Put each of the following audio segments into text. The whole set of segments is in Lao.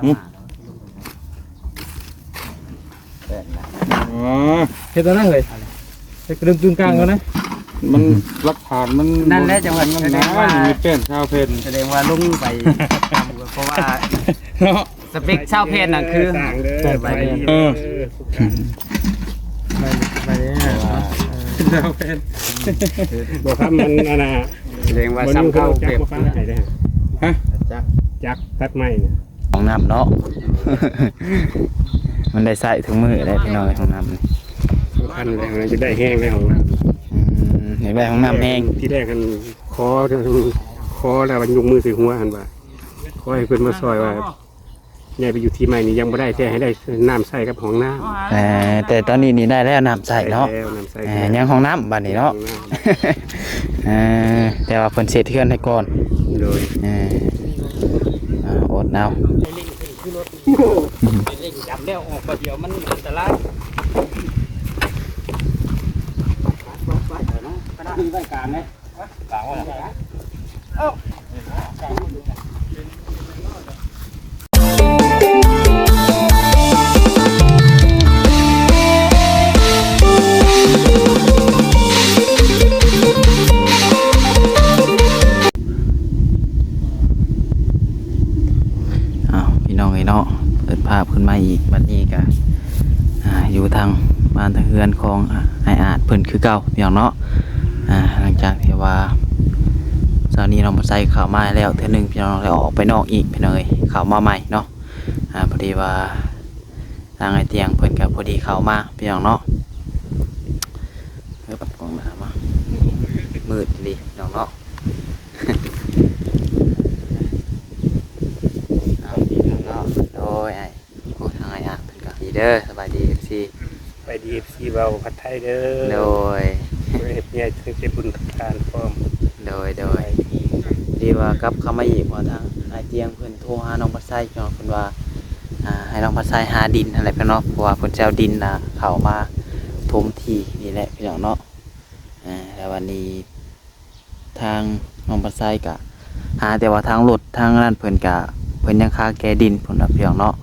ຫຶ? ແປນນະ ອໍ ເຮັດອັນນັ້ນເລີຍ ເຮັດກະດຶງຕຶງກາງກ່ອນນະ ມັນ ຫຼັກຖານມັນ ນັ້ນແຫຼະ ຈັ່ງວ່າ ມັນ ສະແດງວ່າ ມີແປ້ນຊາວແຜ່ນ ສະແດງວ່າລົງໄປ ເພາະວ່າ ເນາະ ສະເປັກຊາວແຜ່ນນະ ຄື ເອີ ສະບາຍດີ ເອີ ສະບາຍດີ ຊາວແຜ່ນ ບໍ່ຄຳມັນ ອັນນ່າ ສະແດງວ່າ ບໍ່ ຊຳເຂົ້າ ແບບ ຈັກມາຟັງໃຫ້ເດ້ ຮະ ຈັກ ຈັກຕັດໄມ້ນະ ຫ້ອງນ້ຳເນາະ ມັນໄດ້ໃຊ້ທຸກມື້ແຫຼະພີ່ນ້ອງເອີຍ ຫ້ອງນ້ຳນີ້ ສຳຄັນແລ້ວ ຢາກໄດ້ແຮງແລ້ວຫ້ອງນ້ຳ ອືມ ຢາກໄດ້ຫ້ອງນ້ຳແຮງ ທີແລກຫັ້ນຂໍ ຂໍແລ້ວວ່າຍົກມືໃສ່ຫົວຫັ້ນວ່າ ຂໍໃຫ້ເພິ່ນມາຊ່ອຍວ່າ ຍ້າຍໄປຢູ່ທີ່ໃໝ່ນີ້ຍັງບໍ່ໄດ້ ແຕ່ໃຫ້ໄດ້ນ້ຳໃຊ້ກັບຫ້ອງນ້ຳ ເອີ ແຕ່ຕອນນີ້ນີ້ໄດ້ແລ້ວນ້ຳໃຊ້ເນາະ ໄດ້ແລ້ວນ້ຳໃຊ້ ເອີ ຍັງຫ້ອງນ້ຳບາດນີ້ເນາະ ຫ້ອງນ້ຳ ເອີ ແຕ່ວ່າເພິ່ນເຊັດເຮືອນໃຫ້ກ່ອນ ໂດຍ ເອີ ອ່າ ອົດເອົາ ເລັ່ງດຳແລ້ວອອກບາດດຽວມັນອັນຕະລາຍ ຂະໜາດມີໄວ້ກາງເດ້ ກາງໄວ້ ເອົ້າ ອ້າວ ພີ່ນ້ອງເອີຍເນາະ ເປີດພາບຂຶ້ນມາອີກ ບັດນີ້ກະ ອ່າ ຢູ່ທາງບ້ານທາງເຮືອນຂອງ ອ່າ ອ້າຍອາດເພິ່ນຄືເກົ່າ ພີ່ນ້ອງເນາະ ອ່າ ຫຼັງຈາກທີ່ວ່າ ເຊົ້ານີ້ນ້ອງບັນໄຊເຂົ້າມາແລ້ວເທື່ອໜຶ່ງ ພີ່ນ້ອງ ແລ້ວອອກໄປນອກອີກ ພີ່ນ້ອງເອີຍ ເຂົ້າມາໃໝ່ເນາະ ອ່າ ພໍດີວ່າ ທາງອ້າຍຕຽງເພິ່ນກໍພໍດີເຂົ້າມາ ພີ່ນ້ອງເນາະ ເອີ ປັບກ້ອງໜ້າມາ ມືດອີ່ຫຼີ ພີ່ນ້ອງເນາະ ເອົາ ພີ່ນ້ອງເນາະ ໂດຍ ອ້າຍ ໂອ້ ທາງອ້າຍອາດເພິ່ນກໍ ດີເດີ ສະບາຍດີ ເອັຟຊີ ສະບາຍດີ ເອັຟຊີ ເວົ້າພາສາໄທເດີ ໂດຍ ເຮັດໃຫຍ່ຖືກໃຈບຸນທານພ້ອມ ໂດຍ ໂດຍ ດີວ່າກັບເຂົ້າມາອີກ ເພາະວ່າທາງອ້າຍຕຽງເພິ່ນໂທຫານ້ອງພັດໄຊເນາະ ເພິ່ນວ່າ ອ່າ ໃຫ້ນ້ອງພັດໄຊຫາດິນຫັ້ນແຫຼະເນາະ ເພາະວ່າເພິ່ນຊິເອົາດິນນະເຂົ້າມາຖົມທີ່ນີ້ແຫຼະ ພີ່ນ້ອງເນາະ ອ່າ ແລ້ວວັນນີ້ ທາງນ້ອງພັດໄຊກະຫາ ແຕ່ວ່າທາງລົດທາງນັ້ນເພິ່ນກະ ເພິ່ນຍັງຄາແກ່ດິນພຸ້ນນະ ພີ່ນ້ອງເນາະ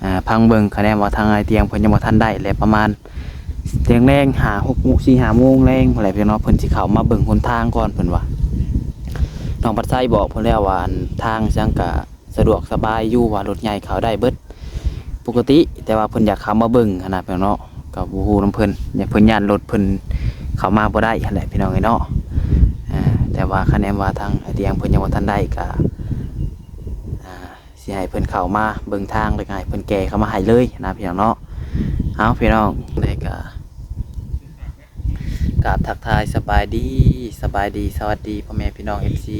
ອ່າ ຟັງເບິ່ງຄະແນນວ່າທາງອ້າຍຕຽງເພິ່ນຍັງບໍ່ທັນໄດ້ ແລະ ປະມານແລງໆ ຫ້າຫົກໂມງ ສີ່ຫ້າໂມງແລງພຸ້ນແຫຼະ ພີ່ນ້ອງເນາະ ເພິ່ນຊິເຂົ້າມາເບິ່ງຫົນທາງກ່ອນ ເພິ່ນວ່າ ນ້ອງພັດໄຊບອກເພິ່ນແລ້ວວ່າ ອັນ ທາງຈັ່ງກະ ສະດວກສະບາຍຢູ່ ວ່າລົດໃຫຍ່ເຂົ້າໄດ້ເບິດປົກກະຕິ ແຕ່ວ່າເພິ່ນຢາກເຂົ້າມາເບິ່ງຫັ້ນນະ ພີ່ນ້ອງເນາະ ກໍບໍ່ຮູ້ນຳເພິ່ນ ຢ້ານເພິ່ນ ຢ້ານລົດເພິ່ນເຂົ້າມາບໍ່ໄດ້ຫັ້ນແຫຼະ ພີ່ນ້ອງເອີຍເນາະ ອ່າ ແຕ່ວ່າຄະແນນວ່າທາງອ້າຍຕຽງເພິ່ນຍັງບໍ່ທັນໄດ້ ກໍ ອ່າ ຊິໃຫ້ເພິ່ນເຂົ້າມາເບິ່ງທາງ ແລ້ວກໍໃຫ້ເພິ່ນແກ່ເຂົ້າມາໃຫ້ເລີຍຫັ້ນນະ ພີ່ນ້ອງເນາະ ເອົາ ພີ່ນ້ອງ ແລ້ວກໍ ກາບທັກທາຍສະບາຍດີ ສະບາຍດີ ສະຫວັດດີພໍ່ແມ່ພີ່ນ້ອງ ເອັຟຊີ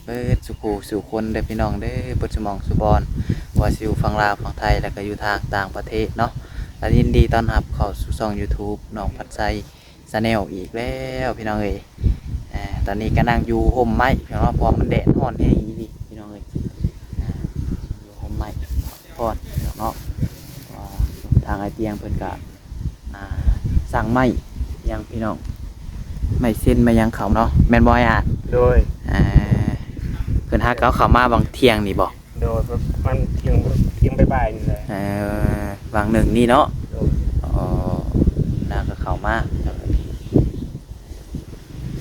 ເບິດສູ່ຄູ່ສູ່ຄົນເດີພີ່ນ້ອງເດີ ເບິດສູ່ໝ່ອງສູ່ບ່ອນ ບໍ່ວ່າຊິຢູ່ຝັ່ງລາວ ຝັ່ງໄທ ແລ້ວກໍຢູ່ທາງຕ່າງປະເທດເນາະ ກໍຍິນດີຕ້ອນຮັບເຂົ້າສູ່ຊ່ອງຢູທູບ ນ້ອງພັດໄຊ Channel ອີກແລ້ວພີ່ນ້ອງເອີຍ ອ່າ ຕອນນີ້ກໍນັ່ງຢູ່ຮົ່ມໄມ້ພີ່ນ້ອງເນາະ ເພາະວ່າມັນແດດຮ້ອນແຮງອີ່ຫຼີພີ່ນ້ອງເອີຍ ອ່າ ຢູ່ຮົ່ມໄມ້ພັກຜ່ອນເນາະ ເພາະວ່າທາງອ້າຍຕຽງເພິ່ນກໍ ອ່າ ສັ່ງໄມ້ຫຍັງພີ່ນ້ອງ ໄມ້ເຊັນໄມ້ຫຍັງເຂົ້າເນາະ ແມ່ນບໍ່ອ້າຍອາດ? ໂດຍ ອ່າ ເພິ່ນຫາກໍເອົາເຂົ້າມາຫວ່າງທ່ຽງນີ້ບໍ່? ໂດຍ ປະມານທ່ຽງ ທ່ຽງບ່າຍໆນີ້ແຫຼະ ເອີ ຫວ່າງໜຶ່ງນີ້ເນາະ ໂດຍ ອໍ ນາກໍເຂົ້າມາ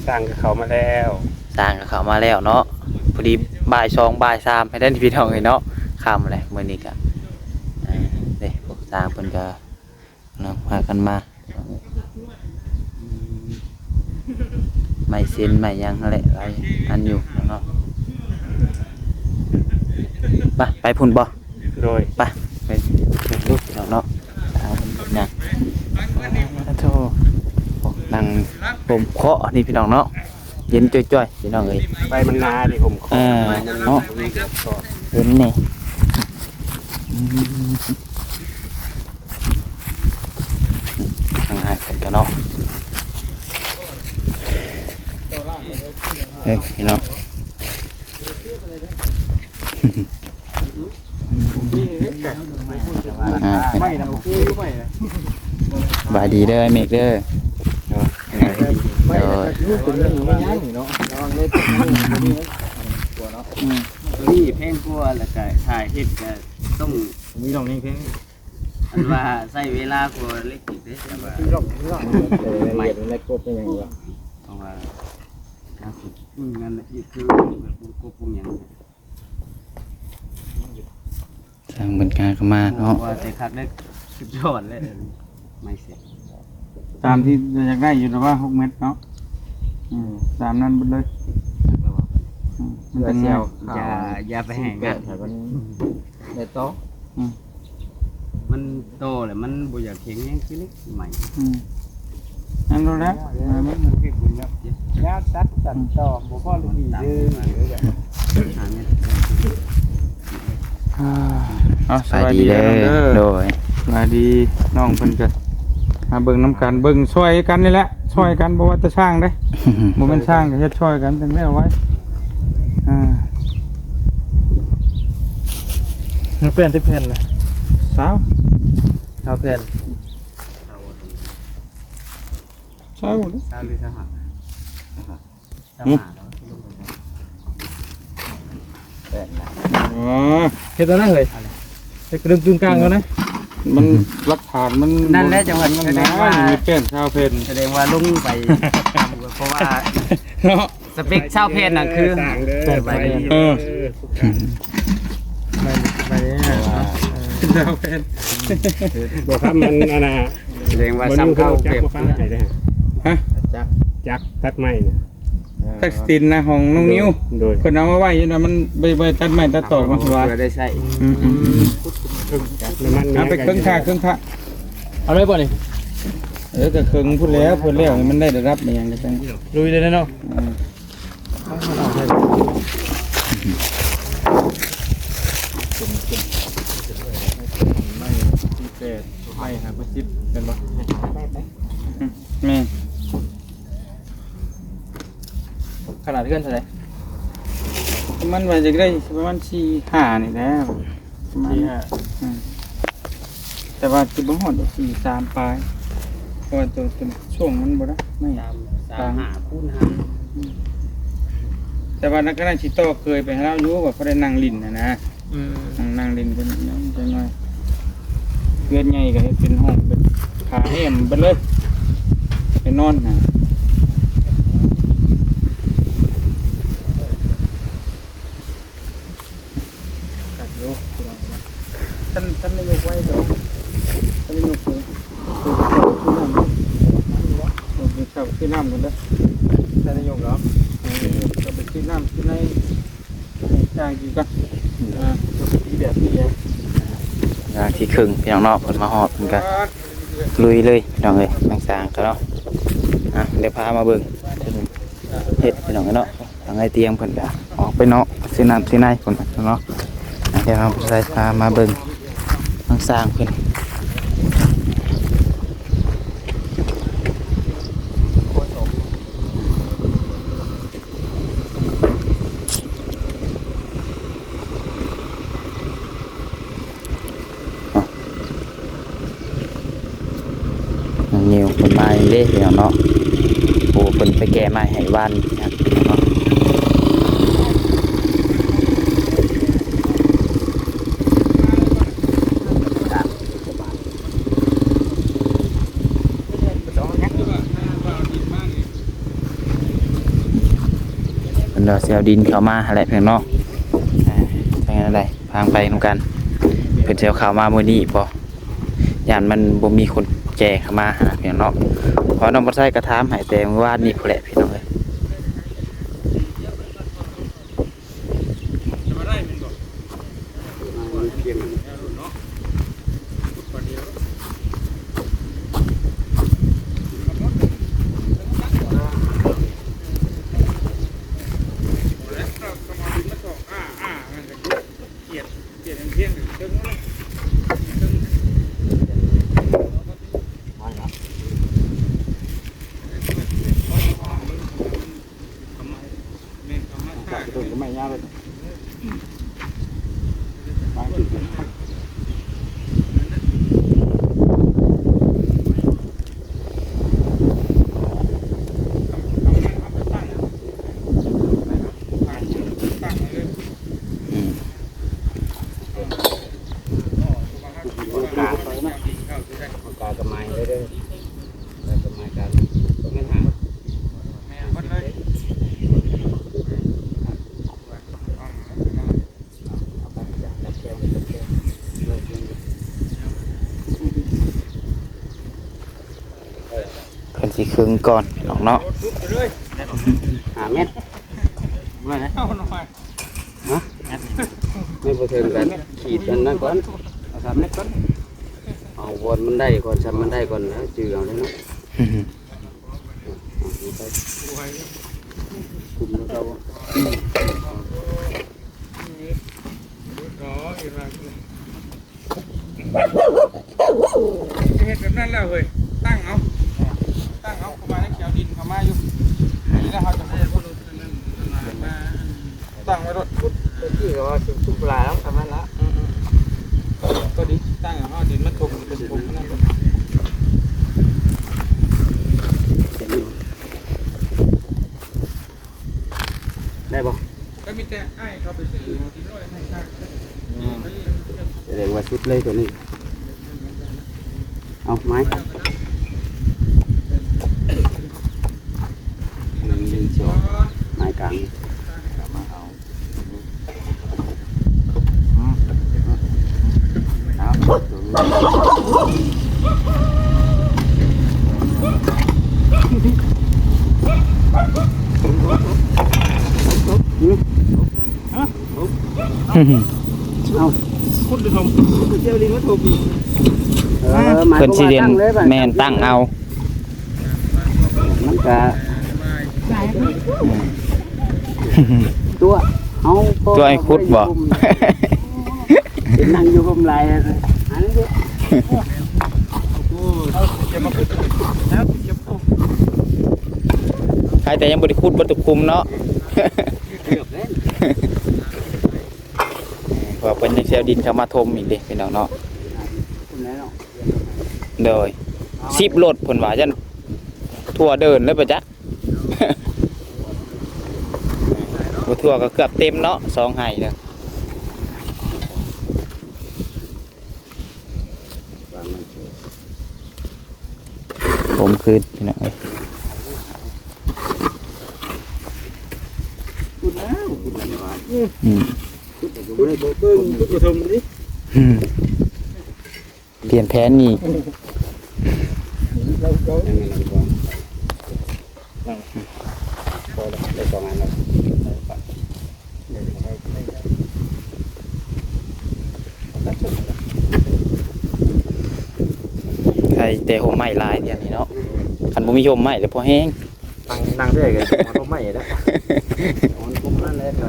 ຊ່າງກໍເຂົ້າມາແລ້ວ ຊ່າງກໍເຂົ້າມາແລ້ວເນາະ ພໍດີບ່າຍສອງບ່າຍສາມໃຫ້ໄດ້ພີ່ນ້ອງເອີຍເນາະ ຄ່ຳແລ້ວມື້ນີ້ກໍ ເອີ ເດ້ ພວກຊ່າງເພິ່ນກໍ ກຳລັງພາກັນມາ ໄມ້ເຊັນໄມ້ຫຍັງຫັ້ນແຫຼະ ຫຼາຍອັນຢູ່ເນາະ ໄປ ໄປພຸ້ນບໍ່? ໂດຍ ໄປ ໄປເບິ່ງເນາະ ທາງເພິ່ນເຮັດຫຍັງ ໂອ້ໂຫ ນັ່ງຮົ່ມເຄາະນີ້ພີ່ນ້ອງເນາະ ເຢັນຈ່ອຍໆ ພີ່ນ້ອງເອີຍ ໃບມັນໜາເດ້ ຮົ່ມເຄາະ ເອີ ເນາະ ເຫັນນີ້ ອືມ ທາງອ້າຍເພິ່ນກໍເນາະ ເອີ ພີ່ນ້ອງ ອ່າ ສະບາຍດີເດີ ເມກເດີ ໂດຍ ໂດຍ ອືມ. ນີ້ແພງກວ່າ ແລ້ວກະຖ້າເຮັດກະຕ້ອງ ມີລອງແຮງ ອັນວ່າໃຊ້ເວລາກວ່າເລັກອີກເດ້ ແຕ່ວ່າ ມີລອງ ມີລອງ ເອີ ໃໝ່ ເຮັດໃນກົບເປັນຫຍັງວະ ເພາະວ່າ ງານສຸດ ອືມ ງານລະອຽດຄືແບບວົງກົບວົງຫຍັງ ຊ່າງເພິ່ນການເຂົ້າມາເນາະ ວ່າແຕ່ຄັກເດ້ ສຸດຍອດເລີຍ ໄມ້ເສັດ ຕາມທີ່ຢາກໄດ້ຢູ່ແລ້ວວ່າ ຫົກແມັດເນາະ ອືມ ຕາມນັ້ນເບິດເລີຍ ອືມ ມັນຈັ່ງງ່າຍ ຢ່າ ຢ່າໄປໃຫ້ງານ ມັນໄດ້ຕໍ່ ອືມ ມັນຕໍ່ແລ້ວມັນບໍ່ຢາກແຂງແຮງຄືເຫຼັກໃໝ່ ອືມ ນັ້ນໂລດແລ້ວ ເອີ ມັນເຮັດບຸນແລ້ວ ຍາວຕັດ ຕັດຕໍ່ ບໍ່ພໍລູກພີ່ເດີ ຫ້າແມັດ ອ່າ ເອົາ ສະບາຍດີເດີ ສະບາຍດີເດີ ໂດຍ ສະບາຍດີ ນ້ອງເພິ່ນກະມາເບິ່ງນຳກັນ ເບິ່ງຊ່ອຍກັນນີ້ແຫຼະ ຊ່ອຍກັນ ບໍ່ວ່າແຕ່ຊ່າງເດ້ ບໍ່ແມ່ນຊ່າງກະເຮັດຊ່ອຍກັນ ຈັ່ງແລ້ວໄວ ອ່າ ແມ່ນແຜ່ນ ສິບແຜ່ນນະ ຊາວ ຊາວແຜ່ນ ຊາວ ຊາວຫຼືຊາວຫ້າ ຊາວຫ້າເນາະ ແປດນະ ອໍ ເຮັດອັນນັ້ນເລີຍ ເຮັດກະເລື່ອງກຶ່ງກາງກ່ອນນະ ມັນ ຫຼັກຖານມັນ ນັ້ນແຫຼະ ຈັ່ງວ່າ ນັ້ນນະ ມີແປ້ນຊາວແຜ່ນ ສະແດງວ່າລົງໄປຕ່ຳກວ່າ ເພາະວ່າ ເນາະ ສະເປັກຊາວແຜ່ນນະຄື ເອີ ເອີ ເອີ ຊາວແຜ່ນ ບໍ່ທຳມັນອັນນ່າ ສະແດງວ່າຊາວເກົ້າແບບ ຮະ ຈັກ ຈັກຕັດໄມ້ນະ ແທັກສະຕິນນະ ຂອງນ້ອງນິວ ໂດຍ ເພິ່ນເອົາມາໄວ້ຢູ່ນະ ມັນບໍ່ ບໍ່ໄດ້ຕັດໄມ້ຕັດຕອກມາ ເພື່ອໄດ້ໃຊ້ ອືມໆໆ ເອົາໄປເຄິ່ງຂາ ເຄິ່ງຂາ ເອົາໄດ້ບໍ່ນີ້ ເອີ ກະເຄິ່ງພຸ້ນແລ້ວ ເພິ່ນແລ້ວມັນໄດ້ລະດັບອີ່ຫຍັງກະຈັ່ງ ລຸຍເລີຍເນາະ ເອີ ໄມ້ຫ້າສິບ ແມ່ນບໍ່? ອືມ ແມ່ນ ຂະໜາດເຮືອນເທົ່າໃດ? ປະມານວ່າຢາກໄດ້ປະມານສີ່ຫ້ານີ້ແຫຼະ ປະມານ ສີ່ຫ້າ ອືມ ແຕ່ວ່າຊິບໍ່ຮອດດອກ ສີ່ສາມປາຍ ເພາະວ່າໂຕ ໂຕຊ່ວງມັນບໍ່ໄດ້ ໄມ້ ສາມ ສາມຫ້າຄູນຫ້າ ອືມ ແຕ່ວ່ານັກກະນັ້ນຊິຕໍ່ເຄີຍໄປຫາລາວຢູ່ ວ່າພໍໄດ້ນັ່ງຫຼິ້ນຫັ້ນນະ ອືມ ນັ່ງ ນັ່ງຫຼິ້ນກັນຈັກໜ່ອຍ ເຮືອນໃຫຍ່ກະເຮັດເປັນຫ້ອງ ເປັນຜ້າແຫ້ມເບິດເລີຍ ໄປນອນຫັ້ນ ຄັກຢູ່ ທ່ານ ທ່ານນາຍົກໄວ້ເດີ ທ່ານນາຍົກ ເອີ ເຂົ້າຊື້ນ້ຳກ່ອນເດີ ທ່ານນາຍົກເນາະ ເອີ ກະໄປຊື້ນ້ຳຊື້ໃນ ສ້າງກິນກ່ອນ ອ່າ ກະໄປຕີແບດນີ້ແຫຼະ ຢ່າງທີ່ເຄິ່ງ ພີ່ນ້ອງເນາະ ເພິ່ນມາຮອດ ເພິ່ນກະລຸຍເລີຍ ພີ່ນ້ອງເອີຍ ນາງຊ້າງກະເນາະ ອ່າ ດຽວພາມາເບິ່ງ ເຮັດ ພີ່ນ້ອງເນາະ ທາງອ້າຍຕຽງເພິ່ນກະອອກໄປເນາະ ຊື້ນ້ຳຊື້ໃນພຸ້ນເນາະ ດຽວເຮົາໄປພາມາເບິ່ງທາງຊ່າງເພິ່ນ ນ້ອງນິວເພິ່ນມາເອງເດ້ ພີ່ນ້ອງເນາະ ໂອ້ ເພິ່ນໄປແກ່ໄມ້ໃຫ້ວານເນາະ ເພິ່ນວ່າຊິເອົາດິນເຂົ້າມາຫັ້ນແຫຼະ ພີ່ນ້ອງເນາະ ອ່າ ຈັ່ງໃດ ພາກັນໄປນຳກັນ ເພິ່ນຊິເອົາເຂົ້າມາມື້ນີ້ບໍ່ ຢ້ານມັນບໍ່ມີຄົນແກ່ເຂົ້າມາຫັ້ນນະ ພີ່ນ້ອງເນາະ ເພາະວ່ານ້ອງບ່ອນໄຊກະຖາມໃຫ້ແຕ່ມື້ວານນີ້ພຸ້ນແຫຼະ ພີ່ນ້ອງເອີຍ. ອື ປາກະໄມເດີ ປາກະໄມກັນ ແມ່ນຫາ ແມ່ນໝົດເລີຍ ເພິ່ນຊິເຄິ່ງກ່ອນພີ່ນ້ອງເນາະ ຫ້າແມັດ ເມື່ອໃດ ຮະ ແມັດນີ້ ແມັດບໍ່ເຖິງກັນ ຂີດອັນນັ້ນກ່ອນ ເອົາສາມແມັດກ່ອນ ເອົາບ່ອນມັນໄດ້ກ່ອນ ສ່ຳມັນໄດ້ກ່ອນ ແລ້ວຈື່ເອົາເລີຍເນາະ ເອົາໄປ ຄຸມແລ້ວເອົາ ເຮັດແບບນັ້ນແລ້ວເຮີ້ຍ ຕັ້ງເອົາ ຕັ້ງເອົາ ເຂົ້າມາໃນແຖວດິນເຂົ້າມາຢູ່ ນີ້ແຫຼະ ເຮົາຈະບໍ່ໄດ້ ຕັ້ງໄວ້ໂລດ ຂຸດ ຕະກີ້ກໍວ່າຊິຂຸດຫຼາຍແລ້ວ ປະມານລະ ອືມໆ ກໍດີ ຕັ້ງເອົາ ເຮົາດິນມັນຖົມ ດິນມັນຖົມນັ້ນ ໄດ້ບໍ່? ກໍມີແຕ່ອ້າຍເຂົ້າໄປຊື້ດິນໂລດ ອືມ ສະແດງວ່າສຸດເລີຍຕົວນີ້ ເອົາໄມ້ ໜຶ່ງ ສອງ ໄມ້ກາງ ເອົາມາເອົາ ອືມ ເອົາ ເອົາ ຂຸດຫຼືຖົມ ເຈົ້າດິນມາຖົມອີກ ເອີ ເພິ່ນຊິເດັ່ນ ແມ່ນ ຕັ້ງເອົາ ມັນກະ ຕົວະເຮົາ ຕົວະໃຫ້ຂຸດບໍ່ ເປັນນັ່ງຢູ່ຮົ່ມໄລ ອັນນັ້ນເດ້ ໃຄແຕ່ຍັງບໍ່ໄດ້ຂຸດເບິດທຸກຂຸມເນາະ ເພາະວ່າເພິ່ນຍັງຊິເອົາດິນເຂົ້າມາຖົມອີກເດ້ພີ່ນ້ອງເນາະ ໂດຍ ສິບລົດເພິ່ນວ່າ ຢ້ານທົ່ວເດີ່ນເລີຍປະຈັກ ບໍ່ທົ່ວກໍເກືອບເຕັມເນາະ ສອງໄຮ່ເດີ ຜົມຄືນພີ່ນ້ອງເອີຍ ຂຸດແລ້ວ ຂຸດແລ້ວ ອືມ ຂຸດແລ້ວກໍບໍ່ໄດ້ເບິ່ງ ຂຸດບໍ່ຖົມເດ້ ອືມ ປ່ຽນແຜນອີກ ໃສ່ແຕ່ຮົ່ມໄມ້ຫຼາຍດຽວນີ້ເນາະ ຄັນບໍ່ມີຮົ່ມໄມ້ແລ້ວພໍແຮງ ນັ່ງ ນັ່ງເທື່ອກໍເອົາຮົ່ມໄມ້ແລ້ວ ເອົາຮົ່ມນັ້ນແຫຼະ ເອີ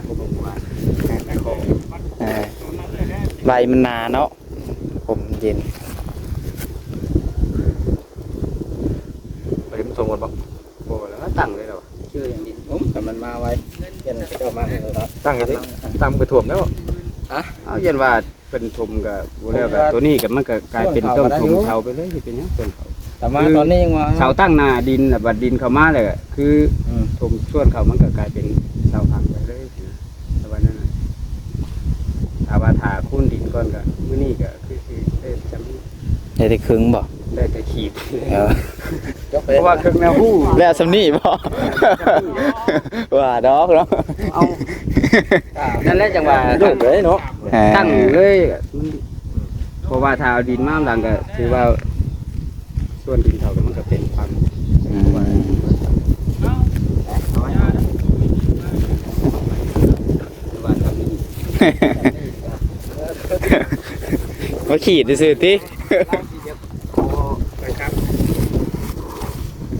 ໃບມັນໜາເນາະ ຮົ່ມເຢັນ ໄປມາສົ່ງກ່ອນບໍ່? ບໍ່ແລ້ວ ຕັ້ງເລີຍແລ້ວ ເຊື່ອຢ່າງນີ້ ໂອ້ ຄັນມັນມາໄວ ຢ້ານເຂົາເຈົ້າມາເນາະ ຕັ້ງກໍຊິ ຕັ້ງກໍຖ້ວມແລ້ວ ຮະ ເອົາ ຢ້ານວ່າເພິ່ນຖົມກໍບໍ່ແລ້ວ ກໍຕົວນີ້ກໍມັນກໍກາຍເປັນຕ້ອງຖົມເຊົາໄປເລີຍ ຊິເປັນຫຍັງຕົ້ນເຂົາ ແຕ່ມາຕອນນີ້ຍັງວ່າ ເສົາຕັ້ງໜ້າດິນ ແລ້ວບັດດິນເຂົ້າມາແລ້ວ ຄື ອືມ ຖົມສ່ວນເຂົາ ມັນກໍກາຍເປັນເສົາພັງໄປເລີຍ ປະມານນັ້ນນະ ຖ້າວ່າຖ້າຄູນດິນກ່ອນກໍ ມື້ນີ້ກໍຄືຊິໄດ້ສ່ຳນີ້ ໄດ້ແຕ່ເຄິ່ງບໍ່? ໄດ້ແຕ່ຂີດ ເອີ ເພາະວ່າເຄິ່ງແນວຮູ້ ແລ້ວສ່ຳນີ້ບໍ່? ວ່າດອກເນາະ ເອົາ ນັ້ນແຫຼະ ຈັ່ງວ່າ ຕັ້ງເລີຍເນາະ ເອີ ຕັ້ງເລີຍ ມັນ ເພາະວ່າຖ້າເອົາດິນມານຳຫຼັງກໍຖືວ່າ ສ່ວນດິນເຂົາກໍມັນກໍເປັນຄວາມ ອືມ ມາຂີດຊື່ໆຕິ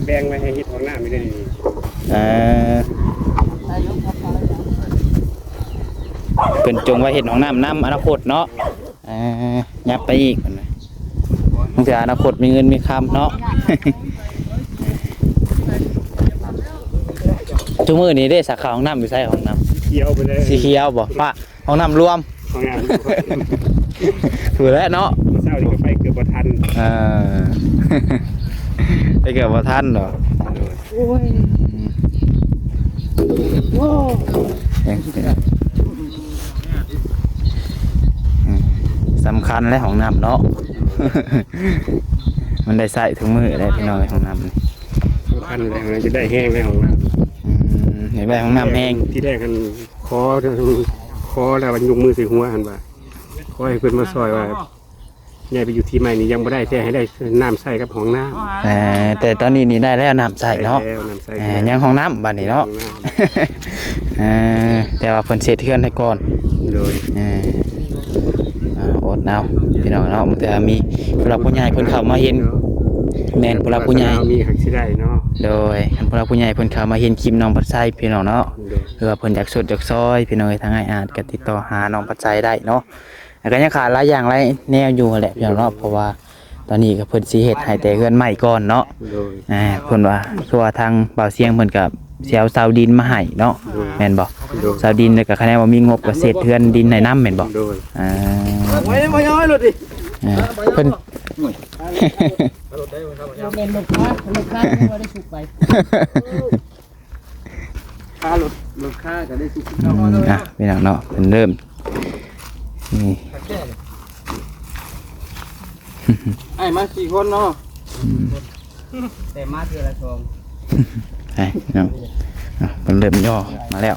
ແບ່ງໄວ້ໃຫ້ເຮັດຫ້ອງນ້ຳຢູ່ໃນນີ້ ເອີ ເພິ່ນຈົ່ງໄວ້ເຮັດຫ້ອງນ້ຳນຳອະນາຄົດເນາະ. ອ່າ ຫຍັບໄປອີກ ເພິ່ນວ່າ ບາງເທື່ອອະນາຄົດມີເງິນມີຄຳເນາະ ທຸກມື້ນີ້ເດ້ ສາຂາຫ້ອງນ້ຳຢູ່ໃສ? ຫ້ອງນ້ຳ ຂຽວໄປເລີຍ ສີຂຽວບໍ່? ປະ ຫ້ອງນ້ຳລວມ ຫ້ອງນ້ຳ ພຸ້ນແຫຼະເນາະ ເຊົ້ານີ້ກໍໄປເກືອບບໍ່ທັນ ເອີ ໄປເກືອບບໍ່ທັນເນາະ ໂອ້ຍ ໂອ້ ສຳຄັນແຫຼະຫ້ອງນ້ຳເນາະ ມັນໄດ້ໃຊ້ທຸກມື້ແຫຼະພີ່ນ້ອງເອີຍ ຫ້ອງນ້ຳນີ້ ສຳຄັນແລ້ວ ຢາກໄດ້ແຮງແລ້ວຫ້ອງນ້ຳ ອືມ ຢາກໄດ້ຫ້ອງນ້ຳແຮງ ທີແລກຫັ້ນຂໍ ຂໍແລ້ວວ່າຍົກມືໃສ່ຫົວຫັ້ນວ່າ ຂໍໃຫ້ເພິ່ນມາຊ່ອຍວ່າ ຍ້າຍໄປຢູ່ທີ່ໃໝ່ນີ້ຍັງບໍ່ໄດ້ ແຕ່ໃຫ້ໄດ້ນ້ຳໃຊ້ກັບຫ້ອງນ້ຳ ເອີ ແຕ່ຕອນນີ້ນີ້ໄດ້ແລ້ວນ້ຳໃຊ້ເນາະ ໄດ້ແລ້ວນ້ຳໃຊ້ ເອີ ຍັງຫ້ອງນ້ຳບາດນີ້ເນາະ ຍັງຫ້ອງນ້ຳ ເອີ ແຕ່ວ່າເພິ່ນເຊັດເຮືອນໃຫ້ກ່ອນ ໂດຍ ເອີ ອ່າ ອົດເອົາພີ່ນ້ອງເນາະ ບາງເທື່ອມີຜູ້ຫຼັກຜູ້ໃຫຍ່ເພິ່ນເຂົ້າມາເຫັນ ແມ່ນ ຜູ້ຫຼັກຜູ້ໃຫຍ່ ມີຫາກຊິໄດ້ເນາະ ໂດຍ ຄັນຜູ້ຫຼັກຜູ້ໃຫຍ່ເພິ່ນເຂົ້າມາເຫັນຄລິບນ້ອງພັດໄຊພີ່ນ້ອງເນາະ ໂດຍ ຫຼືວ່າເພິ່ນຢາກຊົດຢາກຊ່ອຍ ພີ່ນ້ອງເອີຍ ທາງອ້າຍອາດກໍຕິດຕໍ່ຫານ້ອງພັດໄຊໄດ້ເນາະ ແລ້ວກໍຍັງຂາດຫຼາຍຢ່າງຫຼາຍແນວຢູ່ຫັ້ນແຫຼະພີ່ນ້ອງເນາະ ເພາະວ່າຕອນນີ້ກໍເພິ່ນຊິເຮັດໃຫ້ແຕ່ເຮືອນໃໝ່ກ່ອນເນາະ ໂດຍ ອ່າ ເພິ່ນວ່າ ຄືວ່າທາງບ່າວຊຽງເພິ່ນກໍຊິເອົາເສົາດິນມາໃຫ້ເນາະ ໂດຍ ແມ່ນບໍ່ ໂດຍ ເສົາດິນ ແລ້ວກໍຄະແນນວ່າມີງົບກໍເຊັດເຮືອນດິນໃຫ້ນຳແມ່ນບໍ່ ໂດຍ ອ່າ ໂອ້ຍ ບໍ່ຍອມໃຫ້ລົດດິ ອ່າ ເພິ່ນ ບໍ່ແມ່ນລົດຄ້າ ລົດຄ້າບໍ່ໄດ້ສຸກໄປ ຄ່າລົດ ລົດຄ້າກໍໄດ້ສຸກ ອືມ ອ່ະ ພີ່ນ້ອງເນາະ ເພິ່ນເລີ່ມ ນີ້ ອ້າຍມາສີ່ຄົນເນາະ ອືມ ແຕ່ມາເທື່ອລະສອງ ໄປເນາະ ອ່ະ ເພິ່ນເລີ່ມຍໍມາແລ້ວ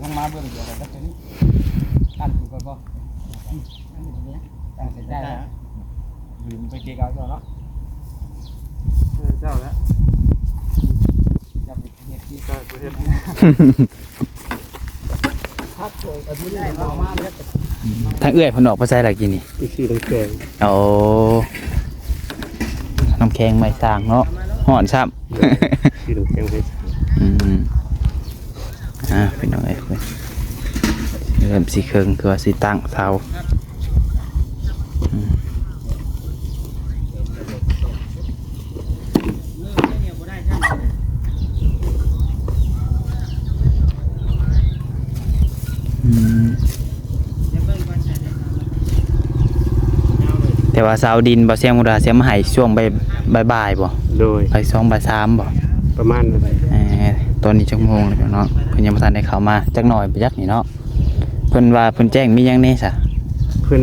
ລົງມາເບິ່ງດຽວກັນ ຕັ້ງຢູ່ກ່ອນບໍ່ ຕັ້ງໃສ່ໃຈ ລືມໄປເກັບເອົາເຈົ້າເນາະ ເອີ ເຈົ້າແຫຼະ ເຈົ້າໄປ ທາງເອື້ອຍເພິ່ນອອກໄປໃສລະກີ້ນີ້? ໄປຊື້ນ້ຳແຂງ ໂອ້ ນ້ຳແຂງໄມ້ສ້າງເນາະ ຮ້ອນຊ້ຳ ຊື້ນ້ຳແຂງໄມ້ສ້າງ ອືມ ອ່າ ພີ່ນ້ອງເອີຍ ເລີ່ມຊິເຄິ່ງ ຄືວ່າຊິຕັ້ງເສົາ ອືມ ອືມ ແຕ່ວ່າເສົາດິນ ບໍ່ແຊງ ບໍ່ດາ ຊິເອົາມາໃຫ້ຊ່ວງບ່າຍໆ ບໍ່? ໂດຍ ບ່າຍສອງ ບ່າຍສາມ ບໍ່? ປະມານນັ້ນແຫຼະ ເອີ ຕອນນີ້ຈັກໂມງແລ້ວເນາະ? ເພິ່ນຍັງບໍ່ທັນໄດ້ເຂົ້າມາ ຈັກໜ້ອຍບໍ່ຈັກນີ້ເນາະ? ເພິ່ນວ່າເພິ່ນແຈ້ງມີຫຍັງແດ່ຊະ? ເພິ່ນ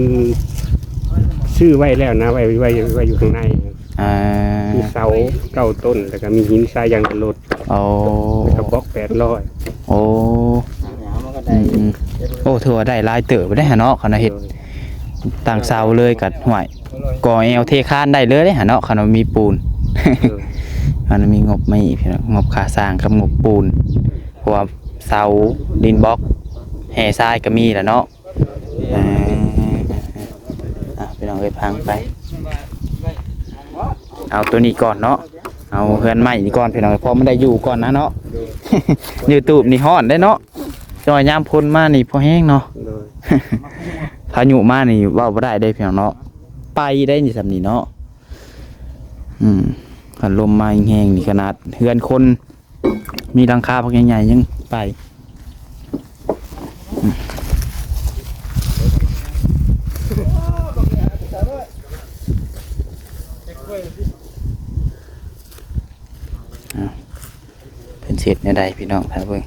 ຊື້ໄວ້ແລ້ວນະ ໄວ້ ໄວ້ ໄວ້ຢູ່ຂ້າງໃນ ອ່າ ມີເສົາເກົ້າຕົ້ນ ແລ້ວກໍມີຫີນຊາຍຢາງກັນລົດ ໂອ້ ແລ້ວກໍບລັອກແປດຮ້ອຍ ໂອ້ ອືມໆ ໂອ້ ຖືວ່າໄດ້ຫຼາຍເຕີບໄດ໋ຫັ້ນເນາະ ຄັນວ່າເຮັດ ໂດຍ ຕັ້ງເສົາເລີຍກໍ ຫ້ວຍ ກໍ່ແອວເທຄານໄດ້ເລີຍເດ້ຫັ້ນເນາະ ຄັນວ່າມີປູນ ໂດຍ ຄັນວ່າມີງົບ ມີ ງົບຄ່າສ້າງກັບງົບປູນ ເພາະວ່າເສົາ ດິນບລັອກ ແຮ່ຊາຍກໍມີແລ້ວເນາະ. ອ່າ ອ່ະ ພີ່ນ້ອງເອີຍ ພັງໄປ ເອົາໂຕນີ້ກ່ອນເນາະ ເອົາເຮືອນໃໝ່ນີ້ກ່ອນ ພີ່ນ້ອງເອີຍ ພໍມັນໄດ້ຢູ່ກ່ອນນະເນາະ ໂດຍ ຢູທູບນີ້ຮ້ອນເດ້ເນາະ ຈອຍຍາມຝົນມານີ້ພໍແຮງເນາະ ໂດຍ ພາຍຸມານີ້ເວົ້າບໍ່ໄດ້ເດ້ ພີ່ນ້ອງເນາະ ໄປໄດ້ນີ້ ສ່ຳນີ້ເນາະ ອືມ ຄັນລົມມາແຮງໆນີ້ ຂະໜາດເຮືອນຄົນ ມີຫຼັງຄາບັກໃຫຍ່ໆ ຍັງໄປ ອ້າວ ເພິ່ນຊິເຮັດແນວໃດ ພີ່ນ້ອງ ຖ້າເບິ່ງ.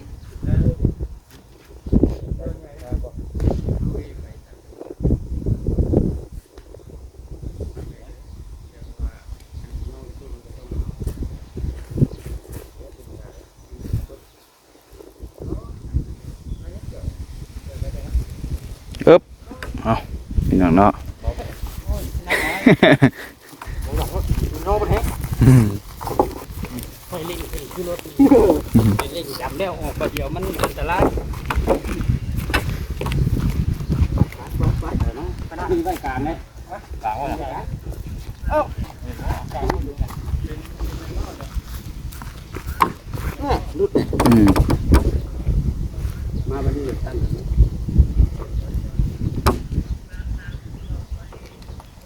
ເອີບ ເອົາ ພີ່ນ້ອງເນາະ ອືມ ຄ່ອຍເລັ່ງຂຶ້ນຄືລົດ ເລັ່ງດຳແລ້ວອອກບາດດຽວມັນອັນຕະລາຍ ໄປໆ ໄປເນາະ ຂະໜາດນີ້ໄວ້ກາງເດ້ ກາງໄວ້ ເອົ້າ ອືມ ມາບັດນີ້ຕັ້ງ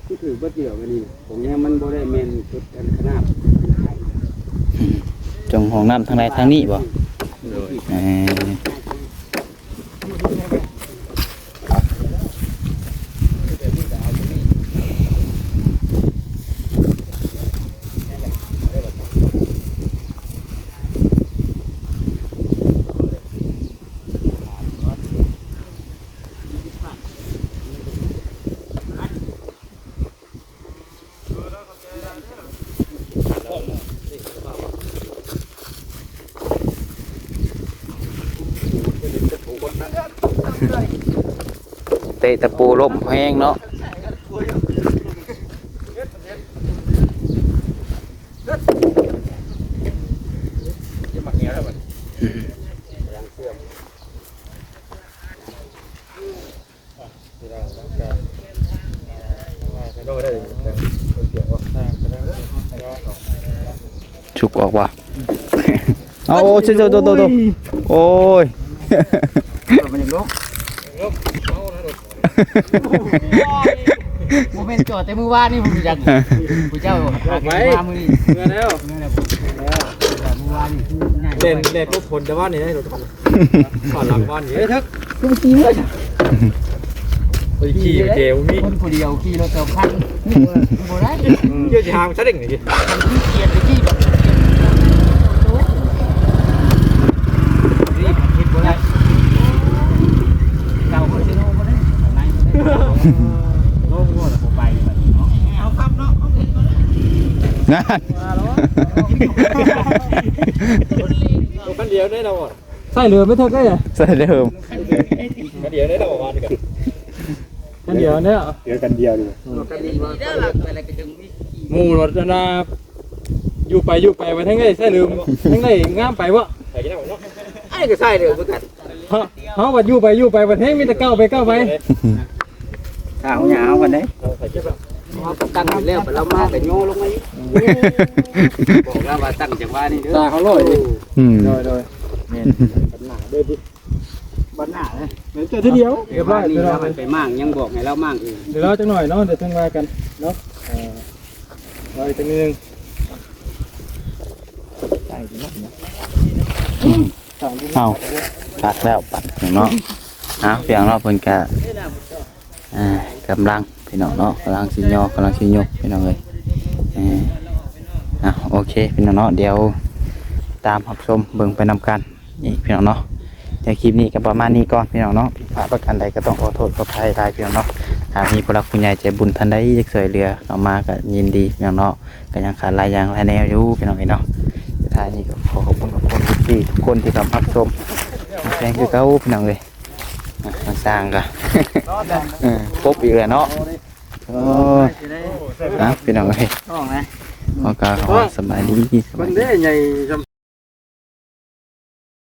ຄືຖືກບໍ່ເຈື່ອບັດນີ້ ຂອງແນວມັນບໍ່ໄດ້ແມ່ນຈຸດອັນຂະໜາດ ອືມ ຈອງຫ້ອງນ້ຳທາງໃດທາງນີ້ບໍ່? ໂດຍ ເອີ. ເອີ ເດີ ຂອບໃຈຫຼາຍເດີ ເຕະຕະປູລົ້ມແຮງເນາະ. ຊຸກອອກວ່າ ເອົາ ໂອ້ຍ ໂອ້ຍ ມັນຍັງລົງ ບໍ່ແມ່ນຈອດແຕ່ມື້ວານນີ້ ຜູ້ຈັກ ຜູ້ເຈົ້າຫາກັນມາມື້ນີ້ ເມື່ອແລ້ວ ເມື່ອແລ້ວ ເມື່ອວານນີ້ ເຫຼັ້ນ ເຫຼັ້ນພົບຜົນແຕ່ວານນີ້ໄດ້ລົດ ຕອນຫຼັງບ້ານນີ້ ເອີ ເຖິກ ຄືບໍ່ຂີ່ເລີຍ ໄປຂີ່ເຈບໍ່ມີ ຄົນຜູ້ດຽວຂີ່ລົດສອງຄັນ ບໍ່ໄດ້ ເຈົ້າຊິຫາມາຊະເດ້ງນີ້ ມັນຂີ້ກຽດໄປຂີ່ແບບ ໂອ້ ນີ້ມັນຄິດບໍ່ໄດ້ ເກົ່າເພິ່ນຊິໂນບໍ່ໄດ້ ໄປບໍ່ໄດ້ ໂນບໍ່ໄດ້ ບໍ່ໄປບັດນີ້ເນາະ ເອົາຄັບເນາະ ງານ ຄັນດຽວໄດ້ລະບໍ່? ໃສ່ເດີມໄປເຖິກເອີຍ ໃສ່ເດີມ ຄັນດຽວໄດ້ລະບໍ່ ຄັນດຽວເດີ ເຫຼືອຄັນດຽວນີ້ ໝູ່ລົດອັນນ່າ ຢູ່ໄປຢູ່ໄປວ່າແຮງໄດ້ໃສ່ເດີມ ແຮງໄດ້ງາມໄປບໍ່ ໄປກິນນ້ຳເນາະ ອັນນີ້ກໍໃສ່ເດີມຄືກັນ ເຮົາ ເຮົາວ່າຢູ່ໄປຢູ່ໄປວ່າແຮງມີແຕ່ເກົ່າໄປເກົ່າໄປ ຖ້າເຮົາຫຍ້າເຮົາກັນເດ້ ເຮົາກໍຕັ້ງຢູ່ແລ້ວ ບັດລາວມາກໍໂຍລົງມາອີກ ບອກລາວວ່າຕັ້ງຈັງຫວະນີ້ເດີ ຕາເຮົາລອຍນີ້ ອືມ ໂດຍ ໂດຍ ແມ່ນ ບັດໜ້າເດີ ບັດໜ້າເດີ ເຈົ້າທີດຽວ ຮຽບຮ້ອຍ ລາວໄປມ້າງ ຍັງບອກໃຫ້ລາວມ້າງເອງ ດຽວລໍຈັກໜ້ອຍເນາະ ດຽວຈັ່ງວ່າກັນເນາະ ເອີ ລໍອີກຈັກໜ້ອຍໜຶ່ງ ເອົາ ຄັກແລ້ວບັດນີ້ເນາະ ເອົາ ພີ່ນ້ອງເນາະ ເພິ່ນກະ ອ່າ ກຳລັງພີ່ນ້ອງເນາະ ກຳລັງຊິຍໍ ກຳລັງຊິຍົກພີ່ນ້ອງເອີຍ ເອີ ອ່າ ໂອເຄພີ່ນ້ອງເນາະ ດຽວຕາມຮັບຊົມເບິ່ງໄປນຳກັນອີກພີ່ນ້ອງເນາະ ດຽວຄລິບນີ້ກໍປະມານນີ້ກ່ອນພີ່ນ້ອງເນາະ ຜິດພາດປະການໃດກໍຕ້ອງຂໍໂທດຂໍອະໄພຫຼາຍພີ່ນ້ອງເນາະ ຖ້າມີຜູ້ຫຼັກຜູ້ໃຫຍ່ໃຈບຸນທ່ານໃດຢາກຊ່ວຍເຫຼືອເຂົ້າມາກໍຍິນດີພີ່ນ້ອງເນາະ ກໍຍັງຂາດຫຼາຍຢ່າງຫຼາຍແນວຢູ່ພີ່ນ້ອງເອີຍເນາະ ສຸດທ້າຍນີ້ກໍຂໍຂອບຄຸນຂອບຄຸນເອັຟຊີທຸກຄົນທີ່ເຂົ້າມາຮັບຊົມ ແພງຄືເກົ່າພີ່ນ້ອງເອີຍ ອ່ະ ທາງຊ່າງກໍ ເອີ ປົບອີກແລ້ວເນາະ ໂອ້ຍ ອ່ະ ພີ່ນ້ອງເອີຍ ເຮົາກໍຂໍສະບາຍດີ ເບິ່ງເດ້ ໃຫຍ່